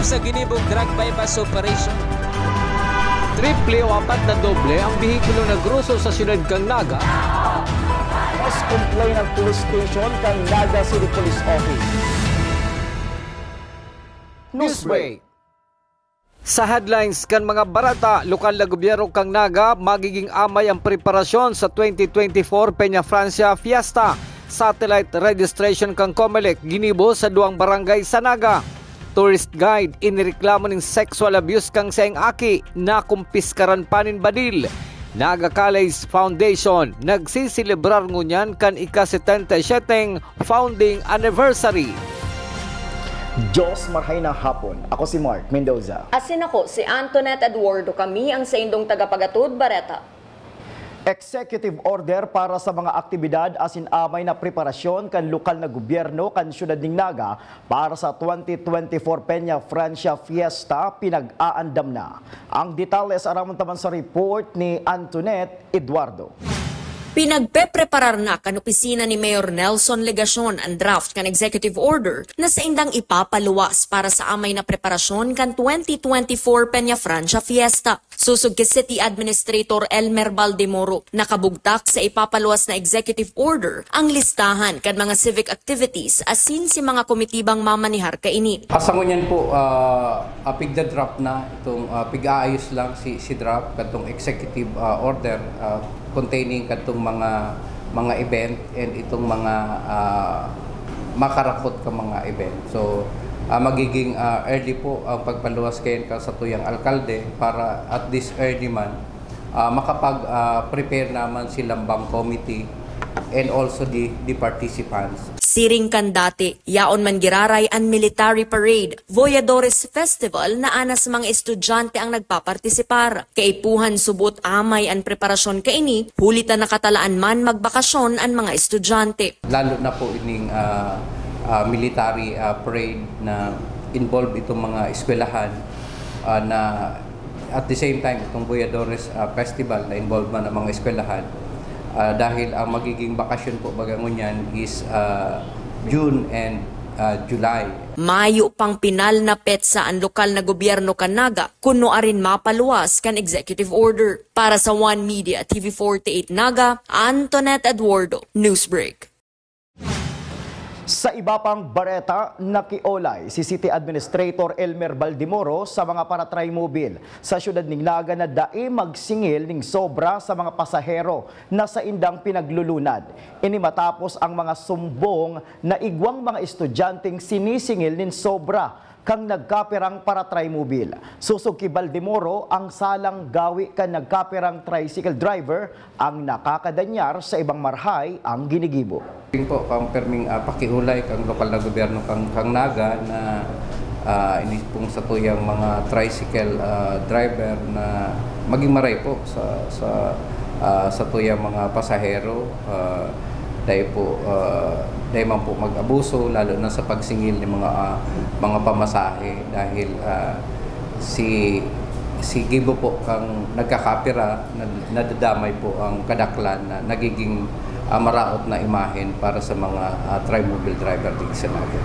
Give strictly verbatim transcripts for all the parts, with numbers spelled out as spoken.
Sa ginibong drug buy-bust operation. Triple o apat na doble ang behikulo na groso sa siyudad kan Naga. Mas complain ang police station kan Naga City Police Office. Newsbreak. Sa headlines kan mga bareta, lokal na gobyerno kan Naga, magiging amay ang preparasyon sa twenty twenty-four Peña Francia Fiesta. Satellite registration kan Comelec ginibo sa duwang barangay sa Naga. Tourist guide, inireklamo nin sexual abuse kan saiyang aki, nakumpiskaran pa nin badil. Naga College Foundation nagsiselebrar ngunyan kan ika-setenta y siyete founding anniversary. Diyos marhay na hapon. Ako si Mark Mendoza. Asin ako si Antoinette Eduardo. Kami ang saindong tagapagatod bareta. Executive order para sa mga aktibidad asin amay na preparasyon kan lokal na gobyerno kan siyudad nin Naga para sa twenty twenty-four Peña Francia Fiesta pinag-aandam na. Ang detalye sa aramon taman sa report ni Antoinette Eduardo. Pinagpepreparar na kan opisina ni Mayor Nelson Legacion an draft kan executive order na saindang ipapaluwas para sa amay na preparasyon kan twenty twenty-four Peña Francia Fiesta. Sosog ki City Administrator Elmer Baldemoro, nakabugtak sa ipapaluwas na executive order ang listahan kan mga civic activities asin si mga komitibang mamanihar kaini. Asa ngunyan po, ah, ah, pigda-draft na itong, ah, pig-aayos lang si, si draft kadtong executive, ah, order, ah, containing kadtong mga, mga event and itong mga, ah, makarakot ka mga event. So, ah, magiging, ah, early po ang pagpaluwas kayan ka sa tuyang alkalde para at this early man, ah, makapag, ah, prepare naman si Lambang Committee and also the, the participants. Siring kan dati, yaon man giraray an military parade, Voyadores Festival na anas mga estudyante ang nagpapartisipar. Kaipuhan subot amay an preparasyon kaini, huli ta nakatalaan man magbakasyon an mga estudyante. Lalo na po ining, ah, ah, military, ah, parade na involved itong mga eskwelahan, ah, na at the same time, itong Voyadores, ah, Festival na involved man ang mga eskwelahan. Ah, dahil ang magiging bakasyon po baga ngunyan is, ah, June and, ah, July. Mayo pang pinal na petsa an lokal na gobyerno kan Naga kun nuarin mapaluwas kan executive order. Para sa One Media, T V forty-eight Naga, Antoinette Eduardo, Newsbreak. Sa iba pang bareta, nakiolay si City Administrator Elmer Baldemoro sa mga paratray mobil sa siyudad nin Naga na dai magsingil nin sobra sa mga pasahero na saindang pinaglulunad. Ini matapos ang mga sumbong na igwang mga estudyanteng sinisingil nin sobra kan nagkapirang paratray mobil. Sosog ki Baldemoro, ang salang gawi kan nagkapirang tricycle driver ang nakakadanyar sa ibang marahay ang ginigibo. Yun po, kang perming, ah, pakiulay kang lokal na gobyerno kang, kang Naga na, ah, ini pong satuyang mga tricycle, ah, driver na maging maray po sa, sa, ah, satuyang mga pasahero, ah, dai po, ah, dai man po mag-abuso, lalo na sa pagsingil ng mga, ah, mga pamasahe dahil, ah, si, si gibo po kang nagkakapira, nad-, nadadamay po ang kadaklan na nagiging, ah, maraot na imahen para sa mga, ah, trimobile driver digdi sa Naga.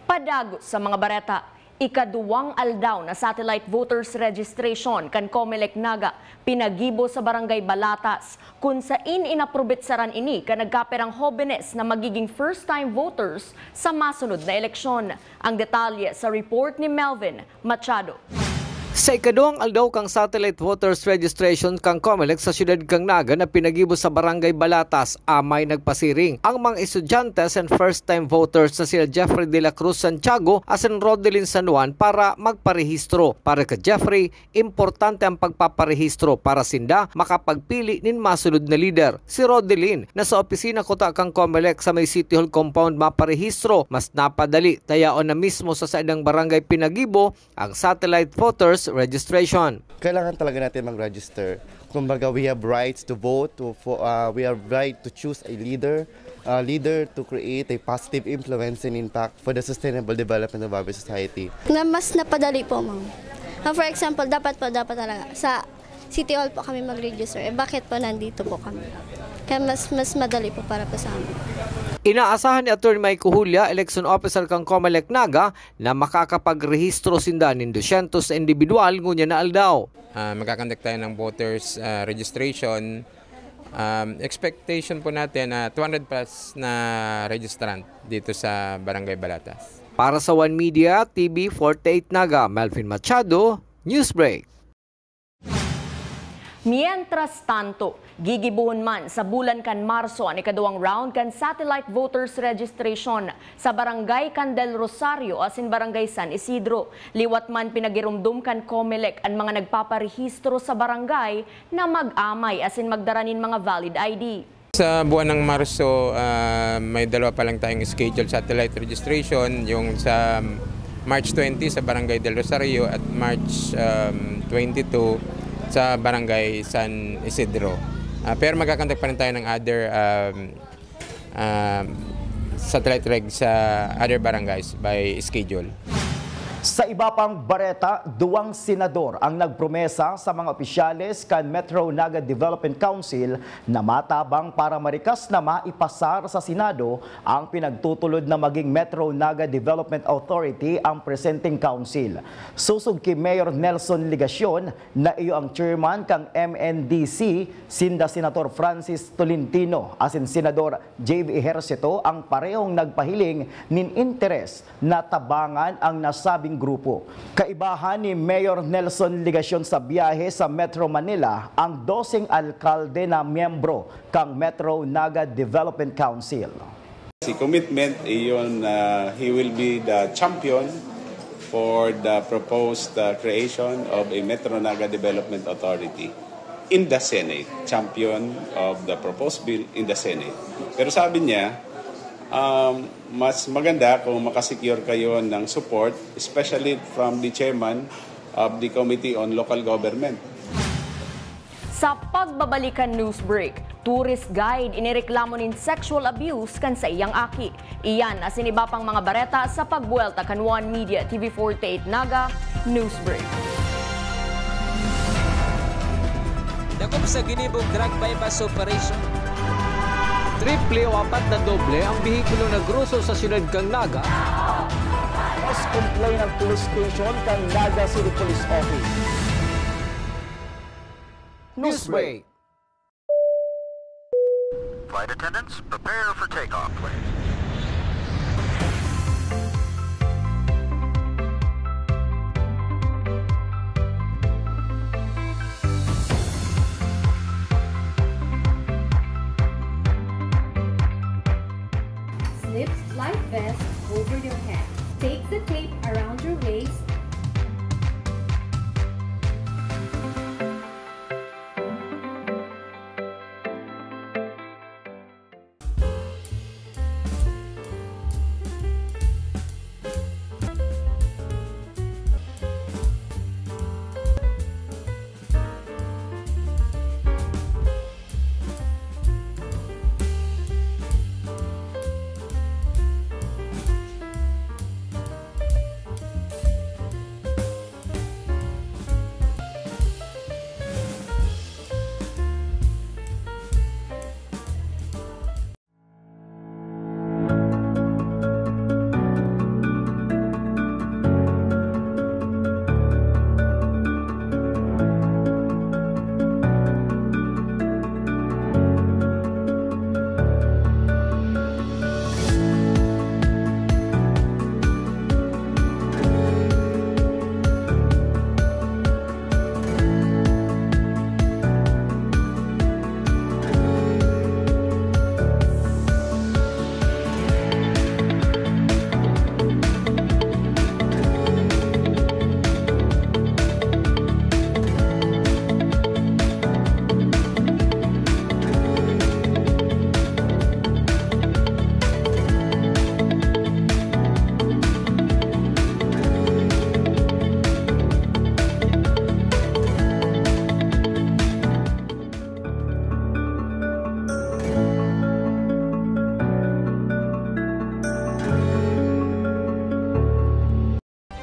Padagos sa mga bareta, ikaduwang aldaw na satellite voters registration kan Comelec Naga pinagibo sa Barangay Balatas, kun sain inaprobetsaran ini kan nagkapirang hobenes na magiging first-time voters sa masunod na eleksyon. Ang detalye sa report ni Melvin Machado. Sa ikaduwang aldaw kan satellite voters registration kan Comelec sa siyudad kan Naga na pinagibo sa Barangay Balatas, amay nagpasiring ang mga estudyante asin first-time voters na sila Jeffrey de la Cruz Santiago asin Rodelin San Juan para magparehistro. Para ka Jeffrey, importante ang pagpaparehistro para sinda makapagpili nin masunod na lider. Si Rodelin, na sa opisina kuta kan Comelec sa may City Hall compound maparehistro, mas napadali ta yaon na mismo sa saindang barangay pinagibo ang satellite voters registration. Kailangan talaga natin mag-register. Kumbaga, we have rights to vote, to, for, uh, we have right to choose a leader, a leader to create a positive influence and impact for the sustainable development of our society. Na mas napadali po, ma'am. Ah, for example, dapat po, dapat talaga sa City Hall po kami mag-register. Eh, bakit po nandito po kami? Kaya mas, mas madali po para po sa amin. Inaasahan ni Attorney Mike Ojulia, election officer kan Comelec Naga, na makakapagrehistro sinda nin dosyentos na indibidwal ngunyan na aldaw. Ah, magkakandak tayo ng voters, ah, registration. Um, expectation po natin na two hundred plus na registrant dito sa Barangay Balatas. Para sa One Media, T V forty-eight Naga, Melvin Machado, Newsbreak. Mientras tanto, gigibohon man sa bulan kan Marso an ikaduwang round kan satellite voters registration sa Barangay Can del Rosario asin Barangay San Isidro. Liwat man pinagiromdom kan Comelec an mga nagpaparehistro sa barangay na mag-amay asin magdara nin mga valid I D. Sa buwan ng Marso, ah, may dalawa pa lang tayong scheduled satellite registration, yung sa March twenty sa Barangay Del Rosario at March, um, twenty-two sa Barangay San Isidro. Ah, pero magkakandak pa rin tayo ng other, um, um, satellite reg sa other barangays by schedule. Sa iba pang bareta, duwang senador ang nagpromesa sa mga opisyales kan Metro Naga Development Council na matabang para marikas na maipasar sa Senado ang pinagtutulod na maging Metro Naga Development Authority ang presenteng council. Sosog ki Mayor Nelson Legacion na iyo ang chairman kan M N D C, sinda Senator Francis Tolentino asin Senador J V Ejercito ang parehong nagpahiling nin interes na tabangan ang nasabing grupo. Kaibahan ni Mayor Nelson Legacion sa biyahe sa Metro Manila ang doseng alkalde na miyembro kan Metro Naga Development Council. Si commitment, iyon, ah, he will be the champion for the proposed, ah, creation of a Metro Naga Development Authority in the Senate. Champion of the proposed bill in the Senate. Pero sabi niya, um, mas maganda kung makasecure kayo ng support, especially from the chairman of the Committee on Local Government. Sa pagbabalik kan news break, tourist guide inireklamo nin sexual abuse kan saiyang aki. Iyan asin iba pang mga bareta sa pagbuwelta kan One Media T V forty-eight Naga News Break. Dakop sa ginibong drug buy-bust operation. Triple o apat na doble ang behikulo na groso sa siyudad kan Naga. Mas complain ang police station kan Naga City Police Office. Newsbreak. Flight attendants, prepare for takeoff, please. Slip life vest over your head. Take the tape around your waist.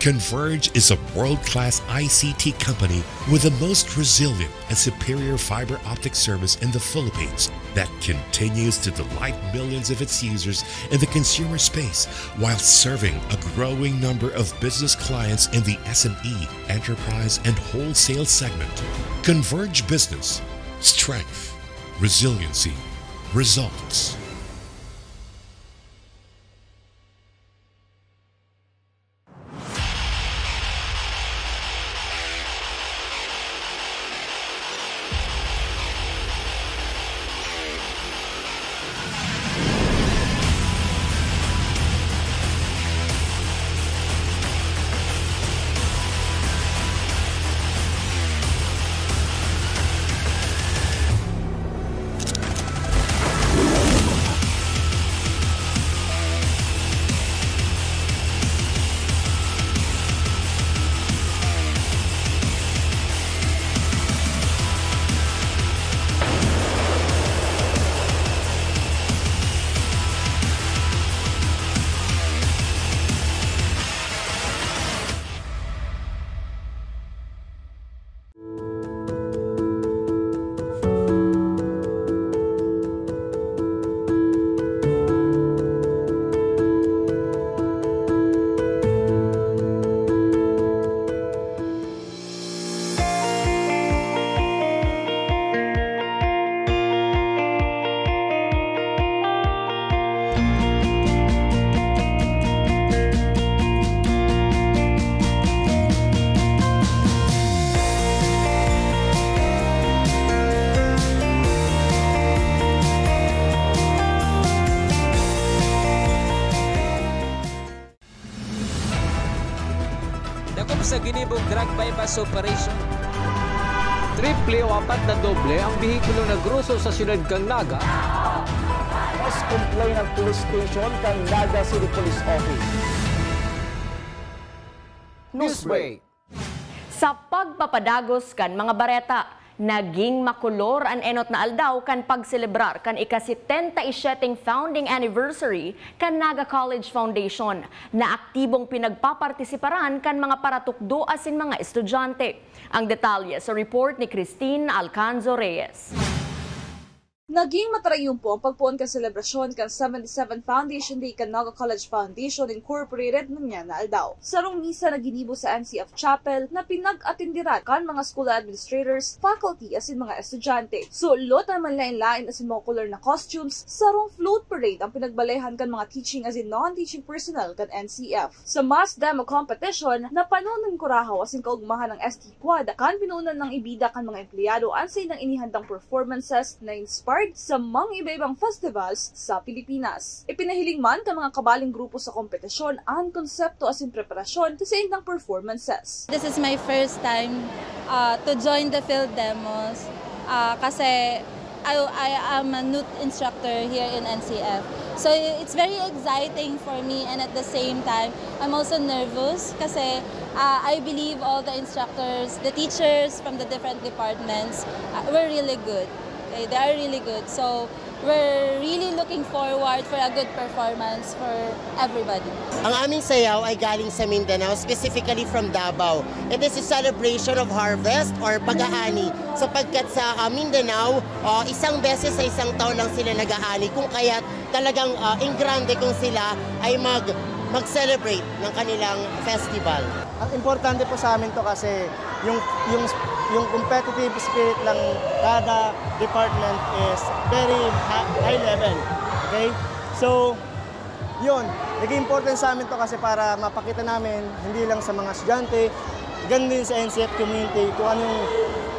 Converge is a world-class I C T company with the most resilient and superior fiber optic service in the Philippines that continues to delight millions of its users in the consumer space while serving a growing number of business clients in the S M E, enterprise, and wholesale segment. Converge Business. Strength, resiliency, results. Dakop sa ginibong drug buy-bust operation. Triple o apat na doble ang behikulo na groso sa siyudad kan Naga. Mas complain ang police station kan Naga City Police Office. Newsbreak. Sa pagpapadagos kan mga bareta, naging makolor an enot na aldaw kan pagselebrar kan ika-setenta y siyete founding anniversary kan Naga College Foundation, na aktibong pinagpapartisiparan kan mga paratukdo asin mga estudyante. Ang detalye sa report ni Christine Alcanzo Reyes. Naging matarayumpo ang pagpoon kan selebrasyon kan seventy-seven Foundation Day kan Naga College Foundation Incorporated ngunyan na aldaw. Sarong misa na ginibo sa N C F Chapel na pinag-atenderan kan mga school administrators, faculty asin mga estudyante. Sulot an manlaen-laen asin makokolor na costumes, sarong float parade ang pinagbalehan kan mga teaching asin non-teaching personnel kan N C F. Sa mass demo competition, napano nin kurahaw asin kaogmahan ang S T Quad kan pinoonan nang ibida kan mga empleyado an saindang inihandang performances na inspired sa mga iba-ibang festivals sa Pilipinas. Ipinahiling man kan mga kabaling grupo sa kompetisyon an konsepto asin preparasyon sa saindang performances. This is my first time, uh, to join the field demos, uh, kasi I, I am a new instructor here in N C F. So it's very exciting for me, and at the same time, I'm also nervous kasi, uh, I believe all the instructors, the teachers from the different departments, uh, were really good. Okay, they are really good. So we're really looking forward for a good performance for everybody. Ang aming sayaw ay galing sa Mindanao, specifically from Davao. It is a celebration of harvest or pag-aani, sapagkat sa, ah, Mindanao, ah, isang beses sa isang taon lang sila nag-aani, kung kaya't talagang, ah, engrande kung sila ay mag-, mag-celebrate ng kanilang festival. Ang importante po sa amin 'to kasi yung, yung, yung competitive spirit ng kada department is very ha-, high level. Okay? So, 'yun, naging important sa amin 'to kasi para mapakita namin, hindi lang sa mga estudyante, ganun din sa N C F community, kung ano yung,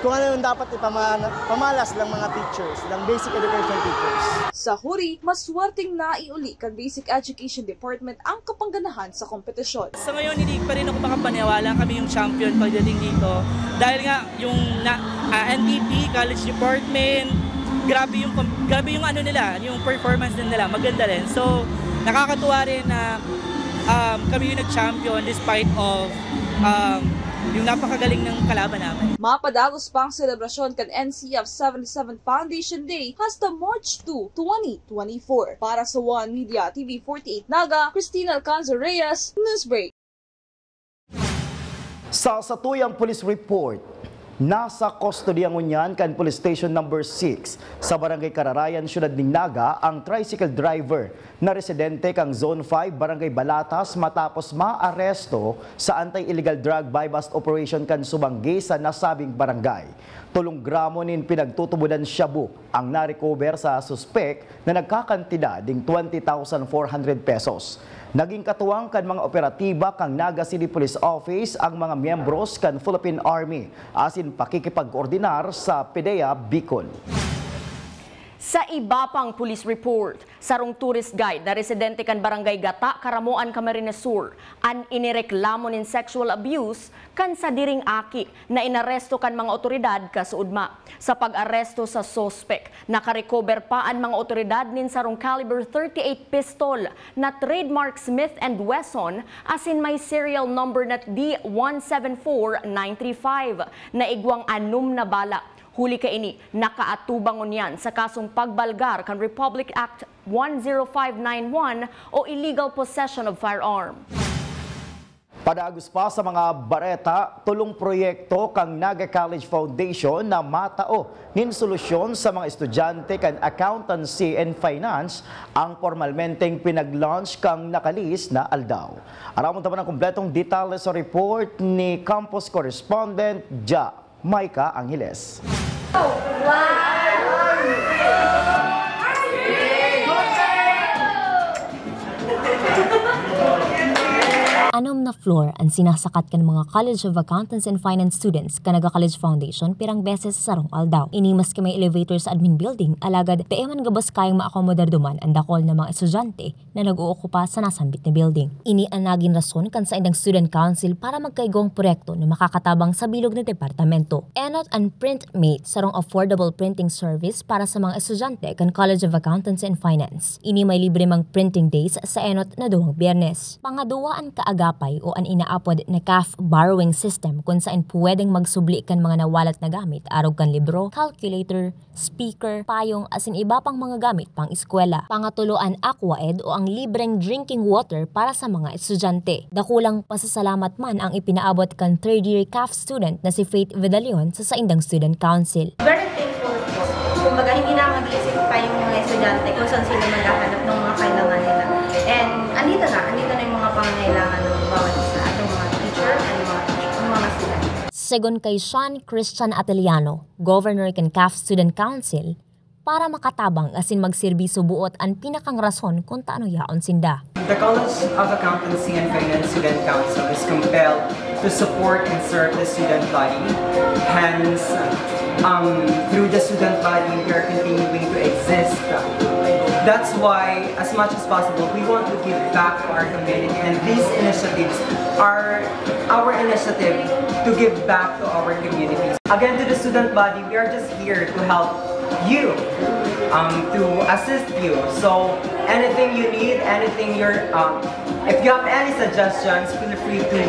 kung ano yung dapat ipamana-, pamalas ng mga teachers, ng basic education teachers. Sa huri, maswerteng naiuli kan Basic Education Department ang kapangganahan sa kompetisyon. Sa ngayon, hindi pa rin ako makapaniwala kami yung champion pagdating dito. Dahil nga, yung na, ah, N T P, College Department, grabe yung com-, grabe yung ano nila, yung performance din nila, maganda rin. So, nakakatuwa rin na, um, kami yung nag-champion despite of, um, yung napakagaling ng kalaban namin. Mapadagos pa ang selebrasyon kan N C F seventy-seven Foundation Day hasta March two, twenty twenty-four. Para sa One Media T V forty-eight Naga, Christine Alcanzo Reyes, Newsbreak. Sa satuyang police report, nasa kustodiya ngunyan kan Police Station Number six sa Barangay Kararayan, Siyudad nin Naga, ang tricycle driver na residente kan Zone five, Barangay Balatas, matapos maaresto sa anti-illegal drug buy-bust operation kan subanggi sa nasabing barangay. Tolong gramo nin pinagtutubodan shabu ang na-recover sa suspek na nagkakantidad ding twenty thousand four hundred pesos. Naging katuwang kan mga operatiba kan Naga City Police Office ang mga miyembros kan Philippine Army asin pakikipagkoordinar sa PDEA Bicol. Sa iba pang police report, sarong tourist guide na residente kan Barangay Gata, Caramoan, Camarines Sur, an inireklamo nin sexual abuse kan sadiring aki na inaresto kan mga otoridad kasuodma. Sa pag-aresto sa suspek, nakarecover pa an mga otoridad nin sarong caliber thirty-eight pistol na trademark Smith and Wesson asin may serial number na D one seven four nine three five na igwang anom na bala. Huli kaini, nakaatubang ngunyan sa kasong pagbalgar kan Republic Act one zero five nine one o illegal possession of firearm. Padagos pa sa mga bareta, tolong proyekto kan Naga College Foundation na matao nin solusyon sa mga estudyante kan Accountancy and Finance ang pormalmenteng pinag-launch kan nakalihis na aldaw. Aramon ta man an kompletong detalye sa report ni campus correspondent Ja Micah Angeles. Anom na floor an sinasakat kan mga College of Accountants and Finance students kan Naga College Foundation pirang beses sa sarong aldaw. Ini maski may elevator sa admin building, alagad dai man gabos kayang maakomodar duman an dakul na mga estudyante na nag-ookupa sa nasambit na building. Ini an nagin rason kan saindang student council para magkaigwang proyekto na makakatabang sa bilog na departamento. Enot an Printmate, sarong affordable printing service para sa mga estudyante kan College of Accountancy and Finance. Ini may libre mang printing days sa enot na duwang Biyernes. Pangaduwa an Kaagapay o an inaapod na CAF borrowing system, kun saen pwedeng magsubli kan mga nawalat na gamit, arog kan libro, calculator, speaker, payong asin iba pang mga gamit pang-eskwela. Pangatulo an AquaEd o ang libreng drinking water para sa mga estudyante. Dakulang pasasalamat man ang ipinaabot kan third year CAF student na si Faith Vidalion sa saindang student council. Very thankful po. Kumbaga, hindi na mag-iisip pa yung mga estudyante kung saan sila maghahanap ng mga kailangan nila. And andito na, andito na yung mga pangangailangan ng bawat isa, ating mga teacher and mga, ng mga student. Segun kay Sean Christian Ateliano, Governor kan CAF Student Council, para makatabang asin magserbisyo buot an pinakang rason kun taano yaon sinda. The College of Accountancy and Finance Student Council is compelled to support and serve the student body. Hence, um, through the student body, we are continuing to exist. That's why, as much as possible, we want to give back to our community, and these initiatives are our initiative to give back to our communities. Again, to the student body, we are just here to help you, um, to assist you. So anything you need, anything you're, um, if you have any suggestions, feel free to,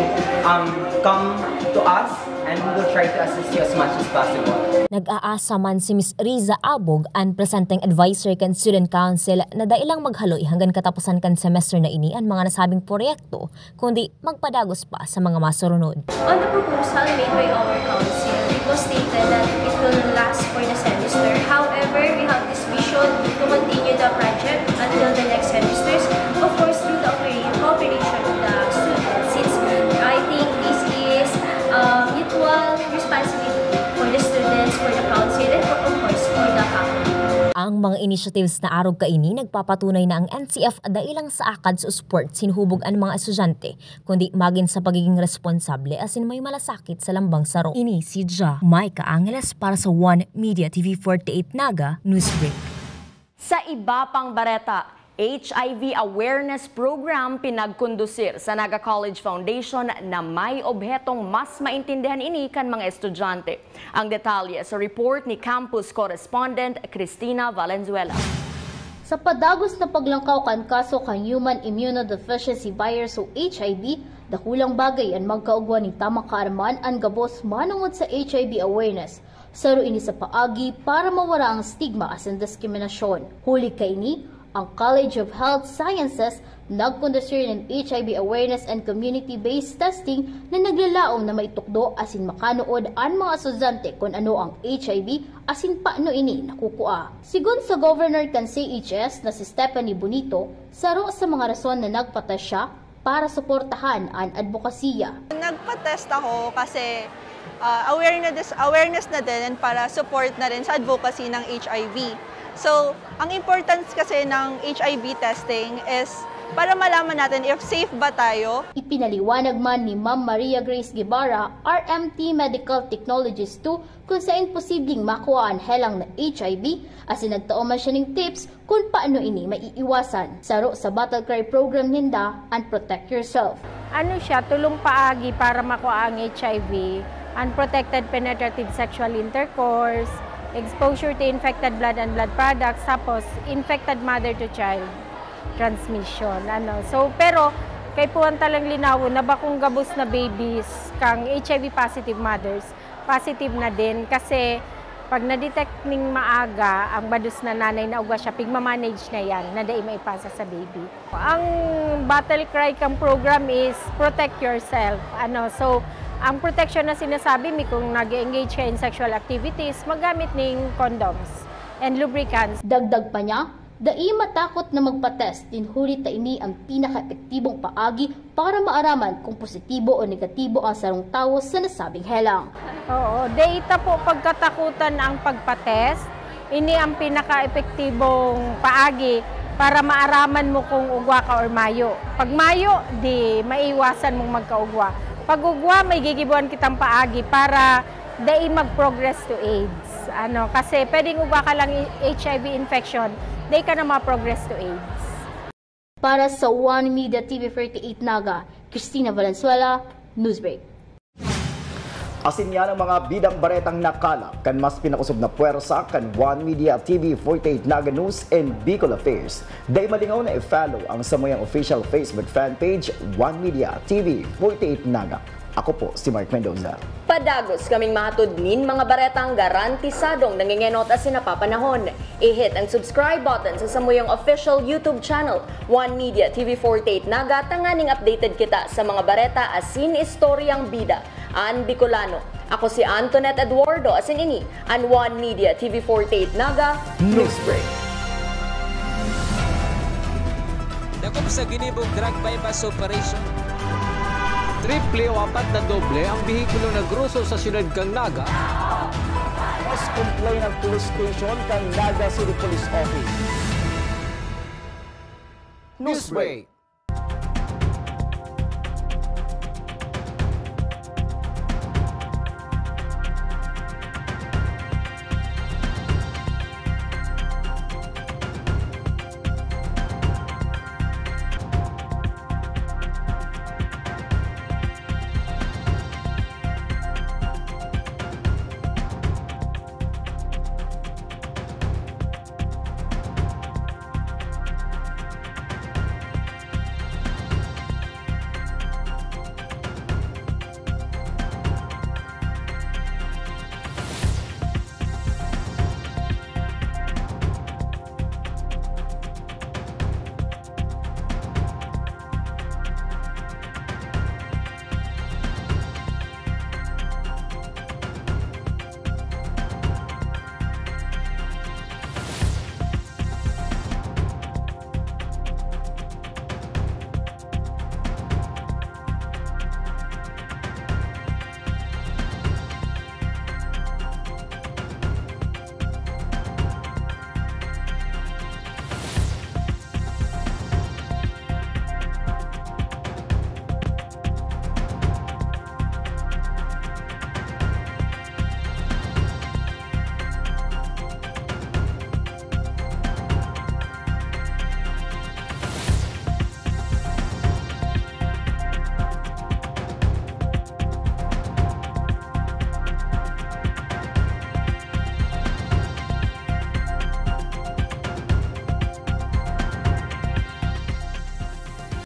um, come to us and we will try to assist you as much as possible. Nag-aasa man si Miss Riza Abog, an presenteng advisory kan Student Council, na dai lang maghaloy hanggang katapusan kan semester na ini an mga nasabing proyekto, kundi magpadagos pa sa mga masurunod. On the proposal made by our council, it was stated that it will last for the semester. However, we have this vision to continue the project until the next semesters. Of course, through the opera-, cooperation of the students, since I think this is, uh, mutual responsibility for the students, for the council, and for, of course, for the faculty. Ang mga initiatives na arog kaini nagpapatunay na ang N C F dai lang sa akad sa sports hinhubog an mga estudyante, kundi magin sa pagiging responsable asin may malasakit sa lambang saro. Ini si Ja Micah Angeles para sa One Media T V forty-eight Naga Newsbreak. Sa iba pang bareta, H I V awareness program pinagkondusir sa Naga College Foundation na may obhetong mas maintindihan ini kan mga estudyante. Ang detalye sa report ni campus correspondent Cristina Valenzuela. Sa padagos na paglangkaw kan kaso kan human immunodeficiency virus o H I V, dakulang bagay an magkaugwa nin tamang kaaraman an gabos manongod sa H I V awareness. Saro ini sa paagi para mawara ang stigma asin diskriminasyon. Huli kaini, Ang College of Health Sciences nagkondusir nin H I V awareness and community-based testing na naglalaom na maitukdo asin makanood an mga estudyante kun ano ang H I V asin paano ini nakukua. Sigon sa governor kan C H S na si Stephanie Bonito, saro sa mga rason na nagpatas siya para suportahan an adbokasiya. Nagpa-test ako kasi, ah, awareness, awareness na din and para support na rin sa advocacy ng H I V. So, ang importance kasi ng H I V testing is para malaman natin if safe ba tayo. Ipinaliwanag man ni Ma'am Maria Grace Guevara, R M T Medical Technologist two, kung saen posibleng makua an helang na H I V, asin nagtao man siya ning tips kun paano ini maiiwasan. Saro sa battle cry program ninda an Protect Yourself. Ano siya, tulong paagi para makua ang H I V, unprotected penetrative sexual intercourse, exposure to infected blood and blood products, tapos infected mother to child transmission. Ano. So, pero kaipuhan ta lang linawon na bakong gabos na babies kang H I V positive mothers, positive na din kasi pag na-detect ning maaga, ang bados na nanay na ugwa siya, pigma-manage na yan, na dai maipasa sa baby. Ang battle cry kang program is protect yourself. Ano, so, ang protection na sinasabi mi kung nag-engage ka in sexual activities, maggamit ning condoms and lubricants. Dagdag pa niya, dai matakot na magpa-test, nin huli ta ini ang pinaka-epektibong paagi para maaraman kung positibo o negatibo ang sarong tawo sa nasabing helang. Oo, dai ta po pagkatakutan ang pagpa-test. Ini ang pinaka-epektibong paagi para maaraman mo kung ugwa ka or mayo. Pag mayo, di maiwasan mong magkaugwa. Pag ugwa, may gigibuan kitang paagi para dai mag-progress to AIDS. Ano, kasi pwedeng ugwa ka lang i-, H I V infection, dai ka na ma-progress to AIDS. Para sa One Media T V forty-eight Naga, Christina Valenzuela, Newsbreak. Asin yan ang mga bidang baretang nakalap kan mas pinakosog na pwersa kan One Media T V forty-eight Naga News and Bicol Affairs. Dai malingaw na i-follow ang samuyang official Facebook fan page, One Media T V forty-eight Naga. Ako po si Mark Mendoza. Padagos kaming mahatod nin mga baretang garantisadong nangengenot asin napapanahon. I-hit ang subscribe button sa samuyang official YouTube channel, One Media T V forty-eight Naga, tanganing updated kita sa mga bareta asin istoryang bida an Bicolano. Ako si Antoinette Eduardo, asin ini an One Media T V forty-eight Naga Newsbreak. Dakop sa ginibong drug buy-bust operation. Triple o apat na doble ang behikulo na groso sa siyudad kan Naga. Mas complain ang police station kan Naga City Police Office. Newsbreak.